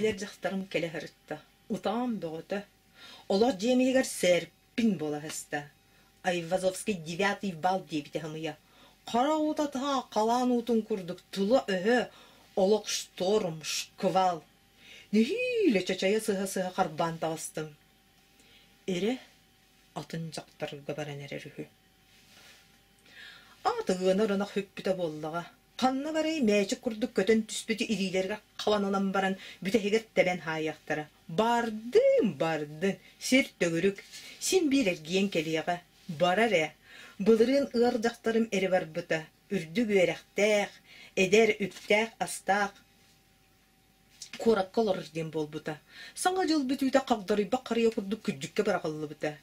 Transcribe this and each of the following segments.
Билэр дьахтарым кэлэ сырытта, утаам бөҕөтө. Олох дьиэм иһигэр сэрпин буола сыста. Айвазовский девятый бал диэбитэ сымыйа. Хара уута таах халаан уутун курдук тыла-өһө олох шторм, шквал. Нэһиилэ чачайа сыһа-сыһа харбаан таҕыстым. Эрэ атын дьахтарга баран эрэр үһү. Аата ыанар ынах сүппүтэ буоллаҕа. Ханна барай мээчик курдук көтөн түспүтү илиилэригэр хабан ылан баран бүтэһигэр тэбэн хаайыахтара. Бардын, бардын, сир төгүрүк, син биир эргийэн кэлиэҕэ. Барар ээ. Былырыын ыар дьахтарым эрэ барбыта. Үрдүк үөрэхтээх, эдэр, үптээх-астаах куоракка олорор диэн буолбута. Саҥа дьыл бүтүүтэ хагдарыйбах харыйа курдук күрдьүккэ быраҕыллыбыта.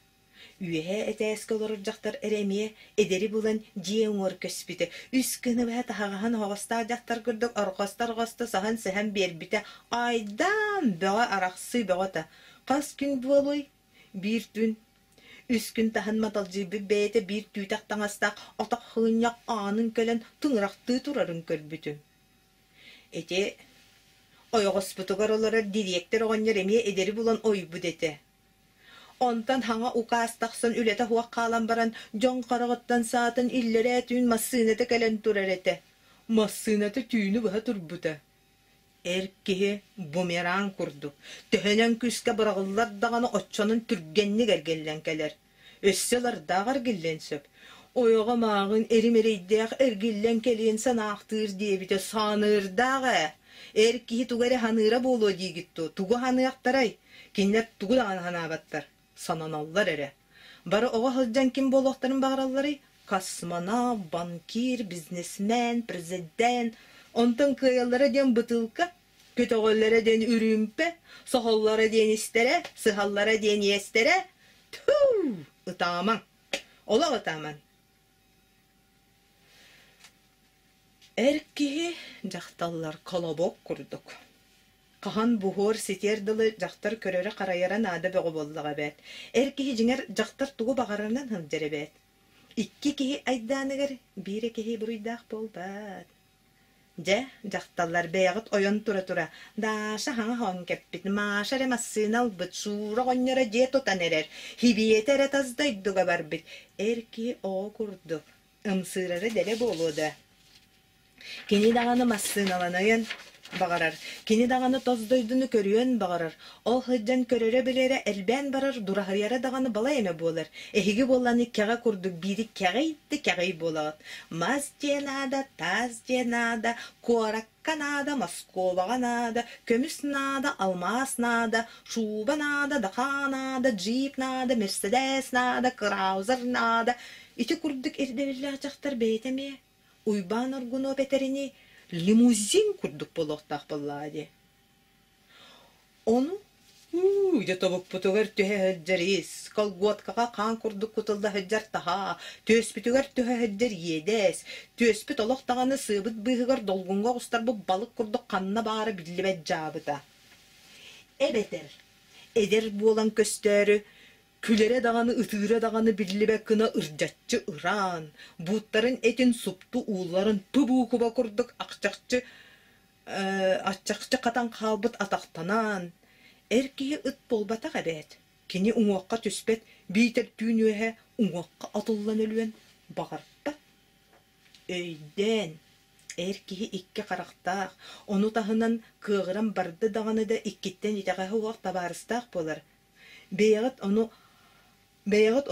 Үөһээ этээскэ олорор дьахтар эрэ эмиэ эдэри булан дьиэ уҥуор көспүтэ. Үс гына быһа таһаҕаһын оһоҕостоох дьахтар курдук орҕосто-орҕосто саһан-сэһэн биэрбитэ. Айдаан бөҕө арахсыы бөҕө да. Хас күн буолуой? Биир түүн Үс күн таһын маталдьыйбыт бэйэтэ биир түүтэх таҥастаах атах сыгынньах аанын кэлэн тыҥырахтыы турарын көрбүтүм. Ити ойоҕоспутугар олорор дириэктэр оҕонньор эмиэ эдэри булан ойбут этэ. Онтон хаҥа укаас тахсан үлэтэ суох хаалан баран, дьон хараҕыттан саатын иллэрээ түүн массыыната кэлэн турар этэ. Массыыната түүнү быһа турбута. Эр киһи бумеранг курдук, төһөнөн күүскэ быраҕыллар даҕаны оччонон түргэнник эргиллэн кэлэр. Өссө ылардаах эргиллиэн сөп. Ойоҕо мааҕын эрим эрэйдээх эргиллэн кэлиэн санаахтыыр диэбитэ сааныырдаах ээ. Эр киһи тугу эрэ саныыра буолуо диигит дуо? Тугу саныахтарай? Кинилэр тугу даҕаны санаабаттар, сананаллар эрэ. Бары оҕо сылдьан ким буолуохтарын баҕаралларый? Космонавт, банкир, бизнесмен, президент. Онтон кыайаллара диэн бытыылка, көтөҕөллөрө диэн үрүүмпэ, соһоллоро диэн истэрэ, сыһаллара диэн иэстэрэ. Туу! Ытаамаҥ! Олох ытаамаҥ! Эр киһи дьахталлар колобок курдук. Хаһан буһуор ситиэр дылы дьахтар көрөрө-харайара наада бөҕө буоллаҕа эбээт. Эр киһи дьиҥэр дьахтар тугу баҕарарынан сылдьар эбээт. Икки киһи айдааныгар биир киһи буруйдаах буолбат. Дьэ, дьахталлар бэйэҕит ойон тура-тура, Даша хаҥа хоһон кэппит, Маша эрэ массыына ылбыт, Шура оҕонньоро дьиэ тутан эрэр, Һибиэтэ эрэ тас дойдуга барбыт. Эр киһи оҕо курдук, ымсыырара дэлэ буолуо да Кини даҕаны массыыналаныан баҕарар, кини даҕаны тос дойдуну көрүөн баҕарар, ол сылдьан көрөрө-билэрэ элбээн барар, дураһыйара даҕаны балай эмэ буолар. Эһиги буолланы кэҕэ курдук биири кэҕий да кэҕий буолаҕыт. Мас дьиэ наада, таас дьиэ наада, куоракка наада, Москубаҕа наада, көмүс наада, алмаас наада, шуба наада, дахаа наада, джип наада, мерседес наада, краузер наада. Ити курдук ирдэбиллээх дьахтар бэйэтэ эмиэ Уйбаан Аргунов этэринии, лимузин курдук буолуохтаах буоллаҕа дии. Ону уу дьэ тобукпутугар түһэ сылдьар ис, колгуоткаҕа хаан курдук кутулла сылдьар таһаа, түөспүтүгэр түһэ сылдьар иэдэс, түөспүт олох даҕаны сыабыт быыһыгар долгуҥҥа оҕустарбыт балык курдук ханна баара биллибэт дьаабыта. Эбэтэр эдэр буолан көстөөрү Күлэрэ даҕаны, ытыыра даҕаны биллибэт гына ырдьаччы ыраан, бууттарын этин супту уулларын П буукуба курдук ахчахчы аччахчы хатан хаалбыт атахтанаан, эр киһи ыт буолбатах эбээт, кини уҥуохха түспэт биитэр түүн үөһэ уҥуохха атыллан өлүөн баҕарбат. Өйдөөн, эр киһи икки харахтаах, ону таһынан кыаҕыран барда даҕаны да иккиттэн итэҕэһэ суох табаарыстаах буолар Бэйэҕит ону бэйэҕит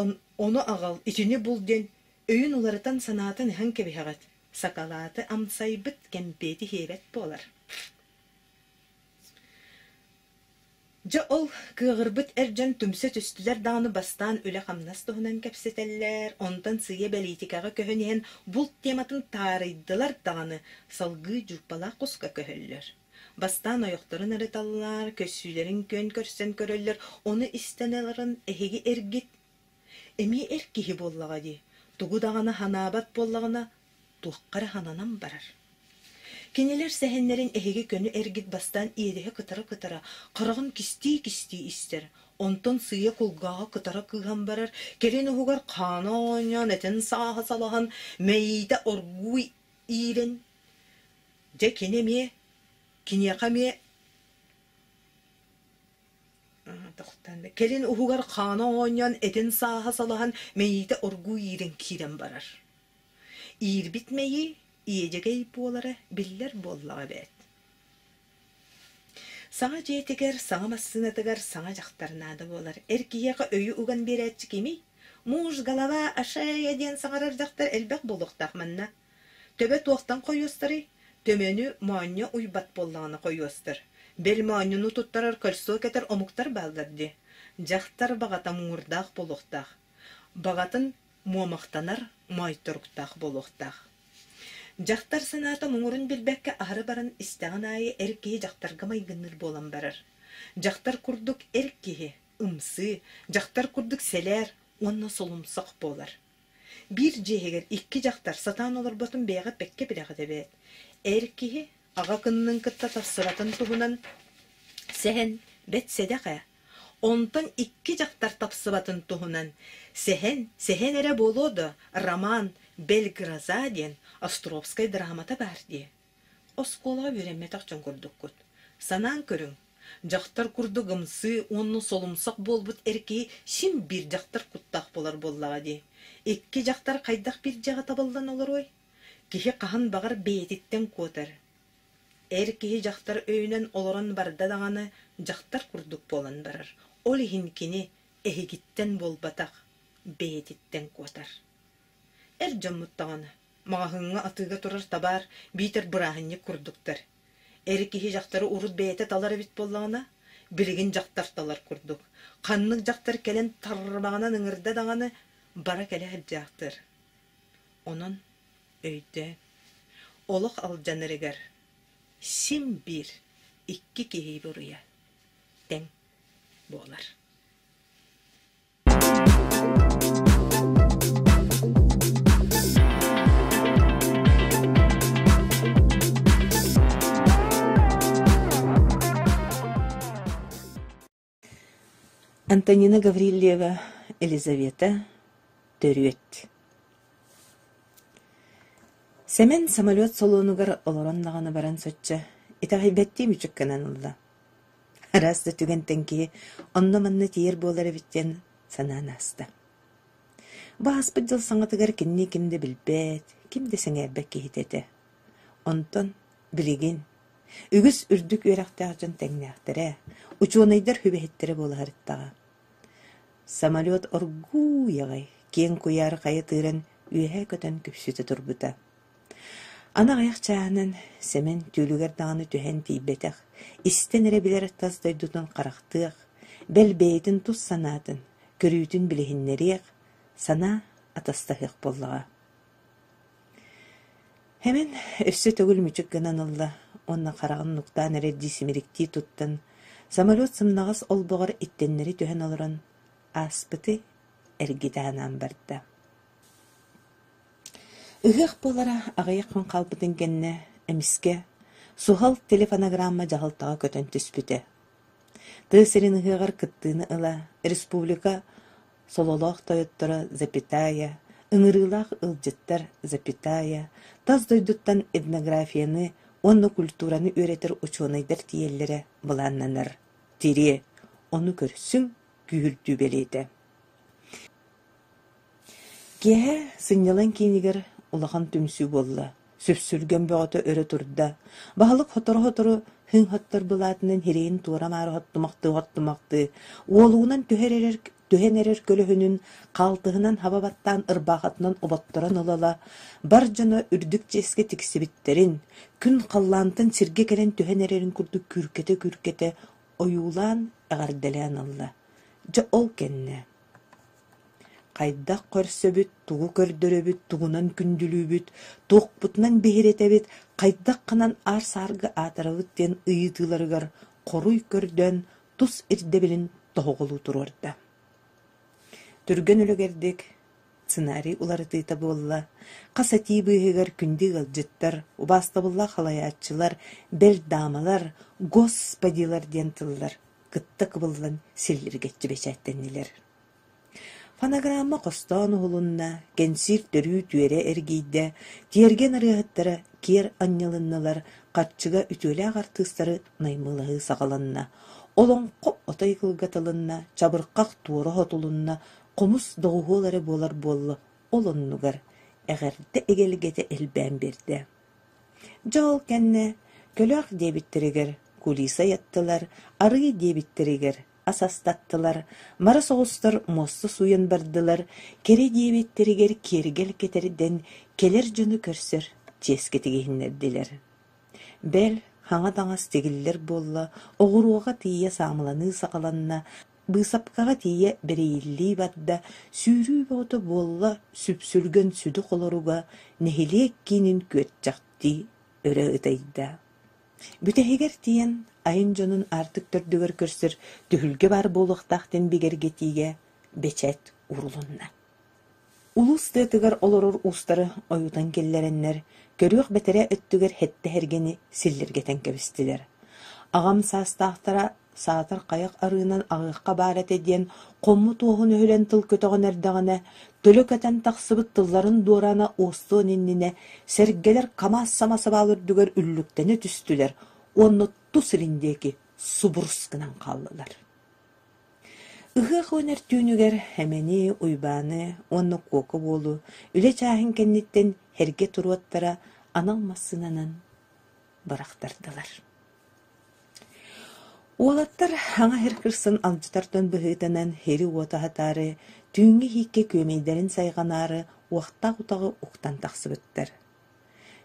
ону аҕал, итини бул диэн өйүн уларытан санаатын ыһан кэбиһэҕит, сакалааты амсайбыт кэмпиэти сиэбэт буолар. Дьэ ол кыаҕырбыт эр дьон түмсэ түстүлэр даҕаны бастаан үлэ-хамнас туһунан кэпсэтэллэр, онтон сыыйа бэлиитикэҕэ көһөн иһэн булт тематын таарыйдылар даҕаны, салгыы дьууппалаах куска көһөллөр. Бастаан ойохторун ырыталлар, көссүүлэрин күөн көрсөн көрөллөр, ону истэн ыларын эһиги эргит эмиэ эр киһи буоллаҕа дии, тугу даҕаны санаабат буоллаҕына, туохха эрэ сананан барар. Кинилэр сэһэннэрин эһиги көнө эргит бастаан иэдэһэ кытара-кытара, хараҕын кистии-кистии истэр, онтон сыыйа кулгааҕа кытара кыыһан барар, кэлин уһугар хаана оонньоон, этин сааһа салаһан, мэйиитэ оргууй иирэн Дьэ кини эмиэ, киниэхэ эмиэ Кэлин уһугар хаана оонньоон этин сааһа салаһан мэйиитэ оргууй иирэн киирэн барар. Иирбит мэйии иэдьэгэй буолара биллэр буоллаҕа эбээт. Саҥа дьиэтигэр, саҥа массыынатыгар саҥа дьахтар наада буолар. Эр киһиэхэ өйү уган биэрээччи кимий? Муж, голова, а шея диэн саҥарар дьахтар элбэх буолуохтаах манна. Төбө туохтан хойуостарый? Төмөнү моонньо уйбат буоллаҕына хойуостар. Бэл моонньуну туттарар кольцо кэтэр омуктар бааллар дии. Дьахтар баҕата муҥурдаах буолуохтаах. Баҕатын муомахтанар моойторуктаах буолуохтаах. Дьахтар санаата муҥурун билбэккэ аһары баран истэҕин аайы эр киһи дьахтарга майгынныыр буолан барар. Дьахтар курдук эр киһи ымсыы, дьахтар курдук сэлээр уонна солумсах буолар. Биир дьиэ иһигэр икки дьахтар сатаан олорботун бэйэҕит бэккэ билэҕит эбээт. Эр киһи аҕа кыннын кытта тахсыбатын туһунан сэһэн бэрт сэдэх ээ. Онтон икки дьахтар тапсыбатын туһунан сэһэн, сэһэн эрэ буолуо да, роман «Бэл гроза» диэн Островскай драмата баар дии. Оскуолаҕа үөрэммэтэх дьон курдуккут. Санаан көрүҥ, дьахтар курдук ымсыы уонна солумсах буолбут эр киһи син биир дьахтар куттаах буолар буоллаҕа дии. Икки дьахтар хайдах биир дьиэҕэ табыллан олоруой? Киһи хаһан баҕар бэйэтиттэн куотар. Эр киһи дьахтар өйүнэн олорон барда даҕаны дьахтар курдук буолан барар. Ол иһин кини эһигиттэн буолбатах, бэйэтиттэн куотар. Эр дьоммут даҕаны маҕаһыыҥҥа атыыга турар табаар биитэр бырааһынньык курдуктар. Эр киһи дьахтары урут бэйэтэ талар эбит буоллаҕына, билигин дьахтар талар курдук. Ханнык дьахтар кэлэн тарбаҕынан ыҥырда даҕаны бара-кэлэ сылдьаахтыыр. Онон өйдөөн, олох алдьанарыгар син биир икки киһи буруйа тэҥ буолар. Антонина Гаврильева, Елизавета Төрүөт Сэмэн самолет салонугар олорон даҕаны баран соччо итэҕэйбэттии мүчүк гынан ылла. Араас да түгэнтэн киһи онно-манна тиийэр буолар эбит диэн санаан ааста. Бу ааспыт дьыл саҥатыгар кинини ким да билбэт, ким да сэҥээрбэт киһитэ этэ. Онтон билигин үгүс үрдүк үөрэхтээх дьон тэҥнээхтэрэ, учуонайдар сүбэһиттэрэ буола сырыттаҕа. Самолет оргууй аҕай киэҥ куйаар хайа тыыран үөһэ көтөн күпсүтэ турбута. Аны аҕыйах чааһынан Сэмэн түүлүгэр даҕаны түһэн тиийбэтэх, истэн эрэ билэр тас дойдутун харахтыах, бэл бэйэтин тус санаатын, көрүүтүн билиһиннэриэх, санаа атастаһыах буоллаҕа. Эмин өссө төгүл мүчүк гынан ылла уонна хараҕын нуктаан эрэрдии симириктии туттан, самолет сымнаҕас олбоҕор иттэннэри түһэн олорон, ааспыты эргитэ санаан барда. Ыһыах буолара аҕыйах күн хаалбытын кэннэ, эмискэ суһал телефонограмма дьаһалтаҕа көтөн түспүтэ. Тыа сирин ыһыаҕар кыттыыны ыла республика сололоох тойотторо запятая, ыҥырыылаах ыалдьыттар запятая, тас дойдуттан этнографияны уонна культураны үөрэтэр учуонайдар тиийэллэрэ былааннанар. Тириэ, ону көрсүҥ, күүһүрдүү бэлиэтэ. Киэһэ сынньалаҥ киинигэр улахан түмсүү буолла. Сүпсүлгэн бөҕөтө өрө турда. Баһылык сотору-сотору һыҥ-хоттор былаатынан сирэйин туора-маары хоттумахтыы-хоттумахтыы, уолугунан түһэр эрэр, түһэн эрэр көлөһүнүн хаалтыһынан хаба баттаан ырбаахатынан оботторон ыла-ыла, бар дьоно үрдүк чиэскэ тиксибиттэрин, күн халлаантан сиргэ кэлэн түһэн эрэрин курдук күүркэтэ-күүркэтэ ойуулаан эҕэрдэлээн ылла. Дьэ ол кэннэ Хайдах көрсөбүт, тугу көрдөрөбүт, тугунан күндүлүүбүт, туохпутунан биһирэтэбит, хайдах гынан аар-саарга аатырабыт диэн ыйытыыларыгар хоруй көрдөөн тус ирдэбилин тоһоҕолуу туруорда. Түргэн үлүгэрдик сценарий уларытыыта буолла, хас этии быыһыгар күндү ыалдьыттар, убаастабыллаах халайааччылар, бэл даамалар, «Господилар» диэн тыллар кытта кыбыллан силлиргэччи бэчээттэннилэр. Фонограмма хостоон уһулунна, кэнсиэр төрүү түөрэ эргийдэ, тиэргэн ырыаһыттара киэр анньылыннылар, харчыга үтүөлээх артыыстары наймылаһыы саҕаланна. Олоҥхо отой кылгатылынна, чабырҕах туора сотулунна, хомус доҕуһуол эрэ буолар буолла, ол оннугар эҕэрдэ эгэлгэтэ элбээн биэрдэ. Дьэ ол кэннэ көлөөх диэбиттэригэр кулиса ыйаттылар, арыы диэбиттэригэр ас астаттылар, мара соҕустар муоста сууйан бардылар, кэрэ диэбиттэригэр киэргэл кэтэрдэн кэлэр дьону көрсөр чиэскэ тигиһиннэрдилэр. Бэл, хаҥа таҥас тигиллэр буолла, оҕуруоҕа тиийэ саамыланыы саҕаланна, быысапкаҕа тиийэ бэрийиллии барда, сүүрүү бөҕөтө буолла, сүпсүлгэн сүдү холоруга нэһилиэк киинин күөрчэхтии өрө ытайда. Бүтэһигэр тиийэн айан дьонун аартык төрдүгэр көрсөр түһүлгэ баар буолуохтаах диэн бигэргэтиигэ бэчээт уурулунна. Улуус тыатыгар олорор уустары ойутан киллэрэннэр, көрүөх бэтэрээ өттүгэр сэттэ эргэни силлиргэтэн кэбистилэр. Аҕам саастаахтара саатар хайах арыынан аҕыахха баар этэ диэн хоммут уоһун өһүлэн тыл көтөҕөн эрдэҕинэ, төлө көтөн тахсыбыт тылларын дуораана уостуон иннинэ сэргэлэр камаас сама сабаал үрдүгэр үллүктэнэ түстүлэр уонна тус илин диэки субурус гынан хааллылар. Ыһыах уонар түүнүгэр Эмэни, Уйбааны уонна Куока уолу үлэ чааһын кэнниттэн эргэ туруоттара анал массыынанан бырахтардылар. Уолаттар хаҥа сир кырсын алдьатар дьон быһыытынан сири-уоту аһатаары, түүҥҥү иһииккэ күөмэйдэрин сайҕанаары уохтаах утаҕы уктан тахсыбыттар.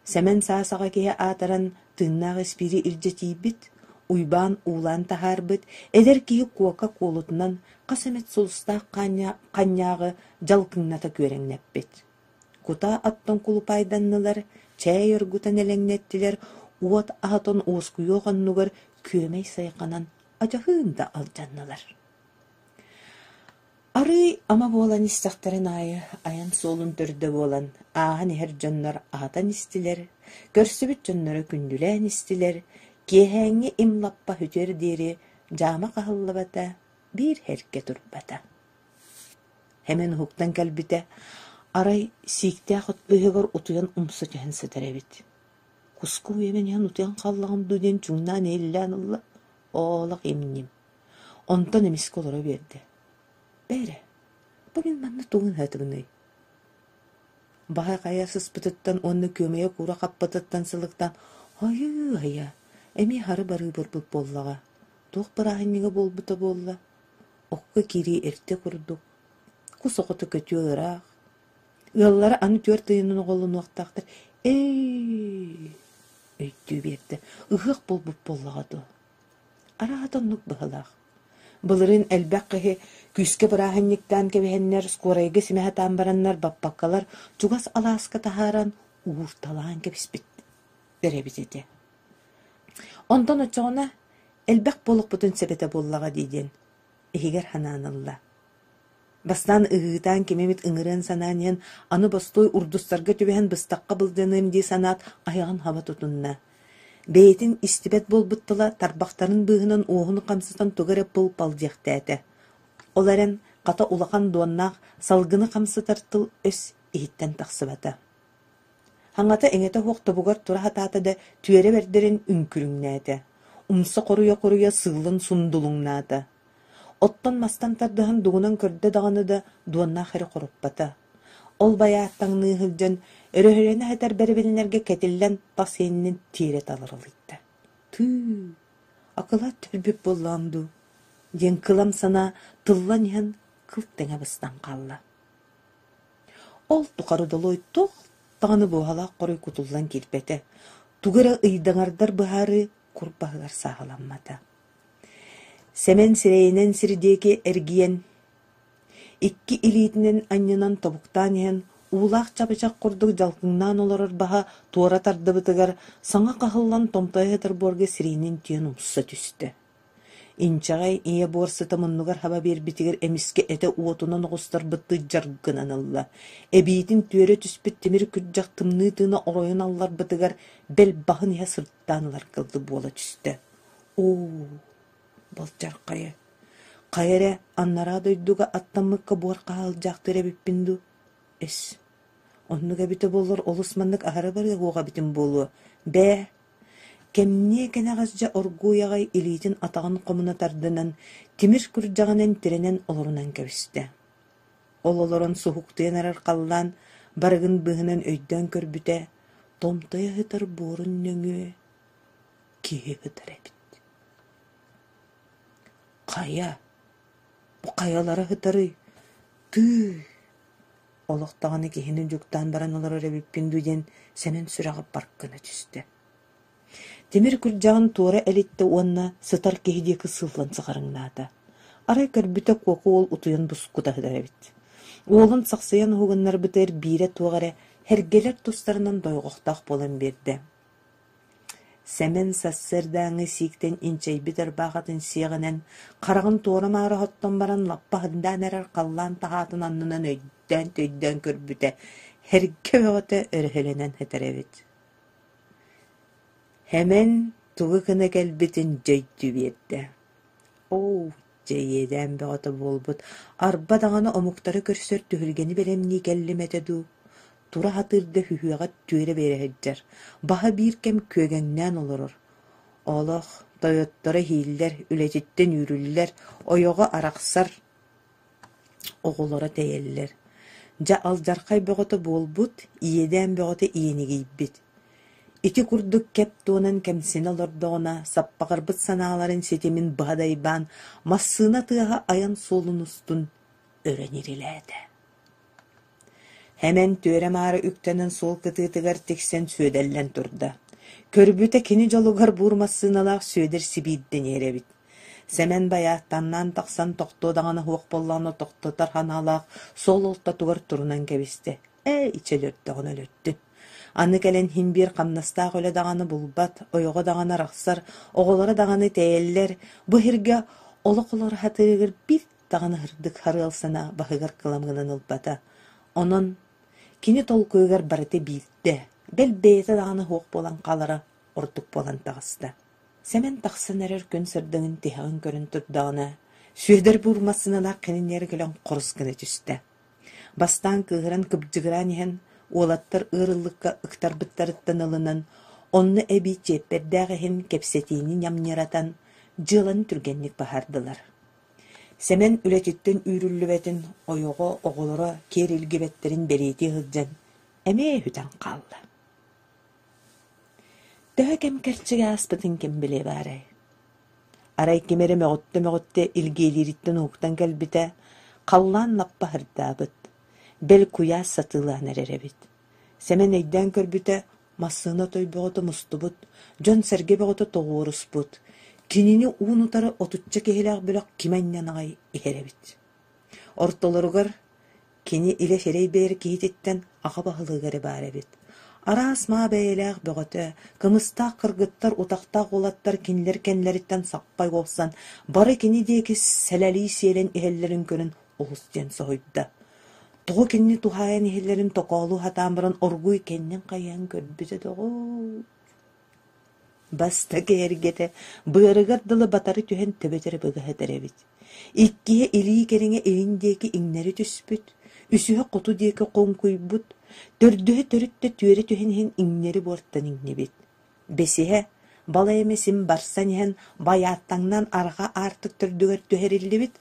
Сэмэн саасаҕа киһи аатыран тыыннаах испиири илдьэ тиийбит, Уйбаан уулаан таһаарбыт, эдэр киһи куока куолутунан хас эмит сулустаах ханньааҕы дьалкыҥната күөрэҥнэппит. Кутаа оттон кулупаайданнылар, чээй оргутан элэҥнэттилэр, уот аһатан уоскуйуох оннугар күөмэй сайҕанан адьаһыын да алдьаннылар. Арыый ама буолан истэхтэрин аайы айан суолун төрдө буолан, ааһан иһэр дьоннор аһатан истилэр, көрсүбүт дьонноро күндүлээн истилэр, киэһээҥҥи им лаппа үтүөр диэри дьаама хаһыллыбата, биир эргэ турбата. Эмэн уһуктан кэлбитэ, арай сииктээх от быыһыгар утуйан умса түһэн сытар эбит. Куска уйан иһэн утуйан хааллаҕым дуу диэн чуҥнаан иһиллээн ылла, оолох имним. Онтон эмискэ олоро биэрдэ. Бээрэ, бу мин манна тугун ыһатыбыный? Баһа хайа сыспытыттан уонна күөмэйэ куура хаппытыттан сылыктаан «Хайыы-хайа, эмиэ хары барыы барбыт буоллаҕа, туох бырааһынньыга буолбута буолла? Окко киирии эрдэ курдук, кус оҕото көтүө ыраах, ыаллара аны түөрт ыйынан оҕолонуохтаахтар, ээ өйдүү биэрдэ, ыһыах буолбут буоллаҕа дуо? Арааһата оннук быһыылаах. Былырыын элбэх киһи күүскэ бырааһынньыктаан кэбиһэннэр, скорайга симэ сатаан бараннар баппаккалар чугас алааска таһааран уурталаан кэбиспиттэр эбит этэ. Онтон оччоҕуна элбэх буолуохпутун сөп этэ буоллаҕа дии диэн иһигэр санаан ылла. Бастаан ыһыытаан кими эмит ыҥырыан санаан иһэн, аны бостуой урдустарга түбэһэн быстахха былдьаныам дии санаат, айаҕын хаба тутунна. Бэйэтин истибэт буолбут тыла тарбахтарын быыһынан уоһун хамсатан тугу эрэ пыл-пал диэхтээтэ. Ол эрэн, хата улахан дуоннаах салгыны хамсатар тыл өс иһиттэн тахсыбата. Хаҥата-иҥэтэ суох тобугар тура сатаата да, түөрэ бэрдэрин үҥкүрүҥнээтэ, умса хоруйа-хоруйа сыыллан сундулуҥнаата. Оттон-мастан тардыһан дугунан көрдө даҕаны да, дуоннаах эрэ хоруппата. Ол байааттаҥныы сылдьан, өрөһөлөнө сытар бэрэбинэлэргэ кэтиллэн тас иэнинэн тиэрэ талыралыйда. «Тыы, акылаат түһэрбит буоллаҕым дуу?» диэн кылам санаа тыллан иһэн кыл тэҥэ быстан хаалла. Ол тухары долуой туох даҕаны буоһалаах хоруй кутуллан киирбэтэ, тугу эрэ ыйдаҥардар быһаарыы кур баһыгар сааһыламмата. Сэмэн сирэйинэн сир диэки эргийэн, икки илиитинэн анньынан тобуктаан иһэн, уулаах чабычах курдук дьалкыҥнаан олорор баһа туора тардыбытыгар саҥа хаһыллан томтойо сытар буорга сириинин түөн умса түстэ. Инчэҕэй ийэ буор сыта муннугар хаба биэрбитигэр эмискэ этэ уотунан оҕустарбыттыы дьаргынан ылла. Эбиитин түөрэ түспүт тимир күрдьэх тымныы тыына оройун алларбытыгар бэл баһын иһэ сырдаан ыларга дылы буола түстэ. Оо, балчархайа, хайа эрэ анараа дойдуга аттаммыкка буор хаһаалдьаахтыыр эбиппин дуу? Эс, оннук эбитэ буоллар олус маннык аһара барыа суох эбитим буолуо. Бээ, Кэмниэ кэнэҕэс дьэ оргууй аҕай илиитин атаҕын хомуна тардынан, тимир күрдьэҕинэн тирэнэн олорунан кэбистэ. Ол олорон суһуктуйан эрэр халлаан барыгын быыһынан өйдөөн көрбүтэ, томтойо сытар буорун нөҥүө киһи сытар эбит. Хайа, бу хайалара сытарый? Тыый, олох даҕаны киһини дьуктаан баран олорор эбиппин дуу диэн Сэмэн сүрэҕэ барк гына түстэ. Тимир күрдьэҕин туора элиттэ уонна сытар киһи диэки сыыллан сыҕарыҥнаата. Арай көрбүтэ Куока уол утуйан бускута сытар эбит. Уолун сахсыйан уһугуннарбытыгар биирэ туох эрэ һэргэлэр тустарынан дойҕохтоох буолан биэрдэ. Сэмэн сарсыардааҥҥы сииктэн инчэйбит ырбаахытын сиэҕинэн хараҕын туора-маары оһоттон баран лаппа һындаан эрэр халлаан таһаатын аннынан өйдөөн-төйдөөн көрбүтэ, һэргэ бөҕөтө өрөһөлөнөн сытар эбит. Сэмэн тугу гына кэлбитин дьэ өйдүү биэрдэ. Оо, дьэ иэдээн бөҕөтө буолбут, арба даҕаны омуктары көрсөр түһүлгэни бэлэмнии кэллим этэ дуу, тура сатыыр да үһүөҕэ түөрэ биэрэ сылдьар, баһа биир кэм күөгэҥнээн олорор. Олох тойотторо иһииллэр, үлэтиттэн үүрүллэр, ойоҕо арахсар, оҕолоро тэйэллэр. Дьэ алдьархай бөҕөтө буолбут, иэдээн бөҕөтө иэнигийбит. Ити курдук кэп туонан кэмсинэ олордоҕуна, саппаҕырбыт санааларын ситимин быһа дайбаан, массыына тыаһа айан суолун устун өрө ньирилээтэ. Сэмэн түөрэ-маары үктэнэн суол кытыытыгар тиксэн сүөдэллэн турда. Көрбүтэ кини дьолугар буур массыыналаах Сүөдэр сибиирдэн иһэр эбит. Сэмэн байааттаннаан тахсан тохтуо даҕаны суох буоллаҕына тохтотор санаалаах суол ортотугар турунан кэбистэ. Ээ, ичэ өлөрдөҕүнэ өлөрдүн. Аны кэлэн иһин биир хамнастаах үлэ даҕаны булбат, ойоҕо даҕаны арахсар, оҕолоро даҕаны тэйэллэр. Бу сиргэ олох олоро сатыырыгар биир даҕаны сырдык харыал санаа баһыгар кыламҥанан ылбата. Онон кини толкуйугар барыта биирдэ, бэл бэйэтэ даҕаны суох буолан хаалара ордук буолан таҕыста. Сэмэн тахсан эрэр күн сырдыгын тиһэҕин көрөн турдаҕына, Сүөдэр буур массыыналаах кинилэри кэлэн хорус гына түстэ. Бастаан кыыһыран кыбдьыгыраан иһэн, уолаттар ыар ыллыкка ыктарбыттарыттан ылынан, онно эбии чиэппэрдээх иһин кэпсэтиини ньамньыратан, дьыаланы түргэнник баһаардылар. Сэмэн үлэтиттэн үүрүллүбэтин, ойоҕо, оҕолоро киэр илгибэттэрин бэлиэтии сылдьан, эмиэ сүтэн хаалла. Төһө кэм кэрчигэ ааспытын ким билиэ баарай? Арай ким эрэ мөҕүттэ-мөҕүттэ илгиэлиириттэн уһуктан кэлбитэ, халлаан лаппа аһырдаабыт, бэл куйаас сатыылаан эрэр эбит. Сэмэн өйдөөн көрбүтэ, массыына той бөҕөтө мустубут, дьон-сэргэ бөҕөтө тоҕуоруспут, кинини уун-утары отучча киһилээх бөлөх ким анньан аҕай иһэр эбит. Ортолоругар Кини илэ сирэй бэйэр киһититтэн аҕа баһылыга эрэ баар эбит. Араас маа бэйэлээх бөҕөтө, кымыстаах кыргыттар, утахтаах уолаттар кинилэр кэннилэриттэн саппай уопсан, бары кини диэки сэлэлии сиэлэн иһэллэрин көрөн олус диэн соһуйда. Тоҕо кинини туһаайан иһэллэрин токоолуу сатаан баран оргууй кэннин хайыһан көрбүтэ доҕоор Бастакы эргэтэ быарыгар дылы батары түһэн төбөтө эрэ быга сытар эбит. Иккиһэ илии кэриҥэ илин диэки иҥнэри түспүт, үсүһэ хоту диэки хоҥкуйбут, төрдүһэ төрүт да түөрэ түһэн иһэн иҥнэри буортан иҥнибит. Бэсиһэ балай эмэ син барсан иһэн байааттаҥнаан арҕаа аартык төрдүгэр түһэриллибит,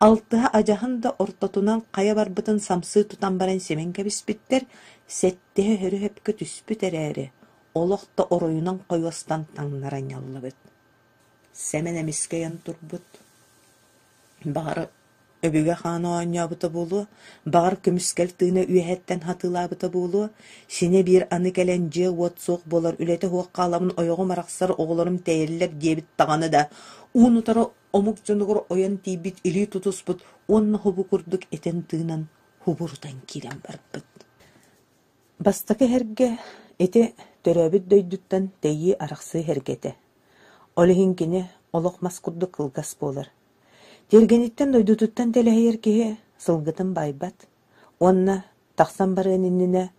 алтыһа адьаһын да ортотунан хайа барбытын самсыы тутан баран симэн кэбиспиттэр, сэттиһэ өһөрө-өпкө түспүт эрээри, олох да оройунан хойуостан таҥнары анньыллыбыт. Сэмэн эмискэ ыйан турбут. Баҕар, өбүгэ хаана оонньообута буолуо, баҕар, көмүскэл тыына үөһэттэн хатыылаабыта буолуо, синэ биир аны кэлэн дьиэ-уот суох буолар, үлэтэ суох хаалабын, ойоҕум арахсар, оҕолорум тэйэллэр диэбит даҕаны да, уун-утары омук дьонугар ойон тиийбит илии тутуспут уонна хобу курдук этэн-тыынан хубурутан киирэн барбыт. Бастакы эһэргэ ити төрөөбүт дойдуттан тэйии арахсыы эһэргэтэ. Ол иһин кини олох мас курдук кылгас буолар. Тиэргэниттэн дойдутуттан тэлэһийэр киһи сылгытын баайбат уонна тахсан барыан иннинэ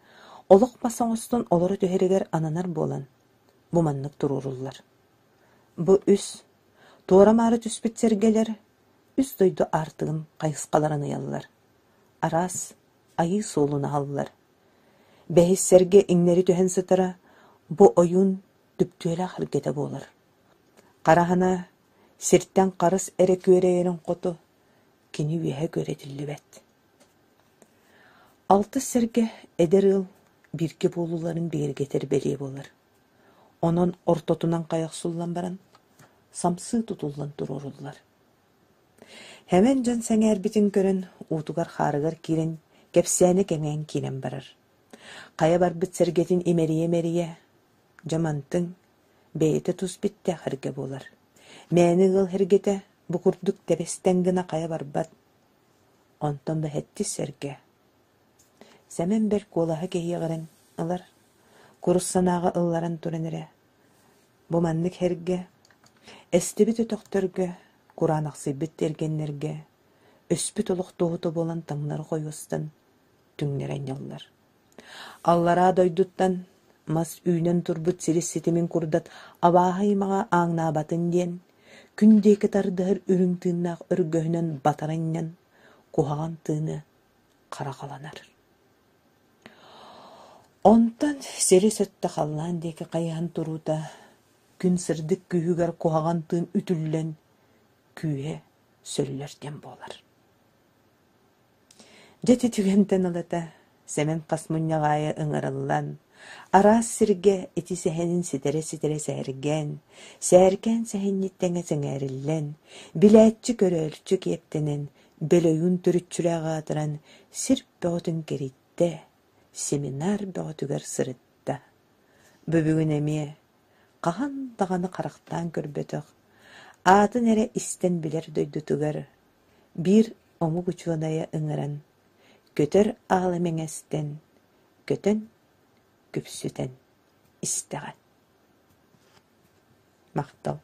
олох мас оҥостон олоро түһэригэр ананар буолан, бу маннык туруоруллар. Бу үс туора-маары түспүт сэргэлэр үс дойду аартыгын хайысхаларын ыйаллар. Араас айыы суолун аһаллар. Бэһис сэргэ иҥнэри түһэн сытара, бу ойуун түптүөлээх эргэтэ буолар. Хараһына сиртэн харыс эрэ күөрэйэрин хоту кини үөһэ күөрэтиллибэт. Алтыс сэргэ эдэр ыал бииргэ буолууларын бигэргэтэр бэлиэ буолар. Онон ортотунан хайа охсуллан баран, самсыы тутуллан туруоруллар. Хэмэн дьон сэҥээрбитин көрөн, уутугар-хаарыгар киирэн, кэпсээнэ кэҥээн киирэн барар. Хайа барбыт сэргэтин имэрийэ-имэрийэ, дьэ мантыҥ, бэйэтэ тус биттээх эргэ буолар. Мээнэ ыал эргэтэ бу курдук тэбэстэн гына хайа барбат. Онтон бэһэттис сэргэ. Сэмэн бэрт куолаһа кэһиэҕирэн ылар, курус санааҕа ылларан туран эрэ, бу маннык эргэ, эстибит өтөхтөргө, кураанахсыйбыт тиэргэннэргэ, өспүт олох туоһута буолан таҥнары хойуостан түҥнэрэ анньаллар. Аллараа дойдуттан мас үүнэн турбут сирис ситимин курдат абааһы аймаҕа ааҥнаабатын диэн, күн диэки тардыһар үрүҥ тыыннаах өргөһүнэн батара анньан, куһаҕан тыыны хараҕаланар. Онтон сирис өттө халлаан диэки хайыһан туруута, күн сырдык күүһүгэр куһаҕан тыын үтүллэн, күүһэ сөллөр диэн буолар. Дьэ ити түгэнтэн ылата Сэмэн хас мунньах аайы ыҥырыллан, араас сиргэ ити сэһэнин ситэрэ-ситэрэ сэһэргээн, сээркээн сэһэнньит тэҥэ сэҥээриллэн, билээччи-көрөөччү киэптэнэн, бөлөйүүн төрүччүлээх аатыран сир бөҕөтүн кэриттэ, семинар бөҕөтүгэр сырытта. Бу бүгүн эмиэ хаһан даҕаны харахтаан көрбөтөх, аатын эрэ истэн билэр дойдутугар биир омук учуонайа ыҥыран, көтөр аала мэҥэстэн, көтөн күпсүтэн истэҕэ. Махтал.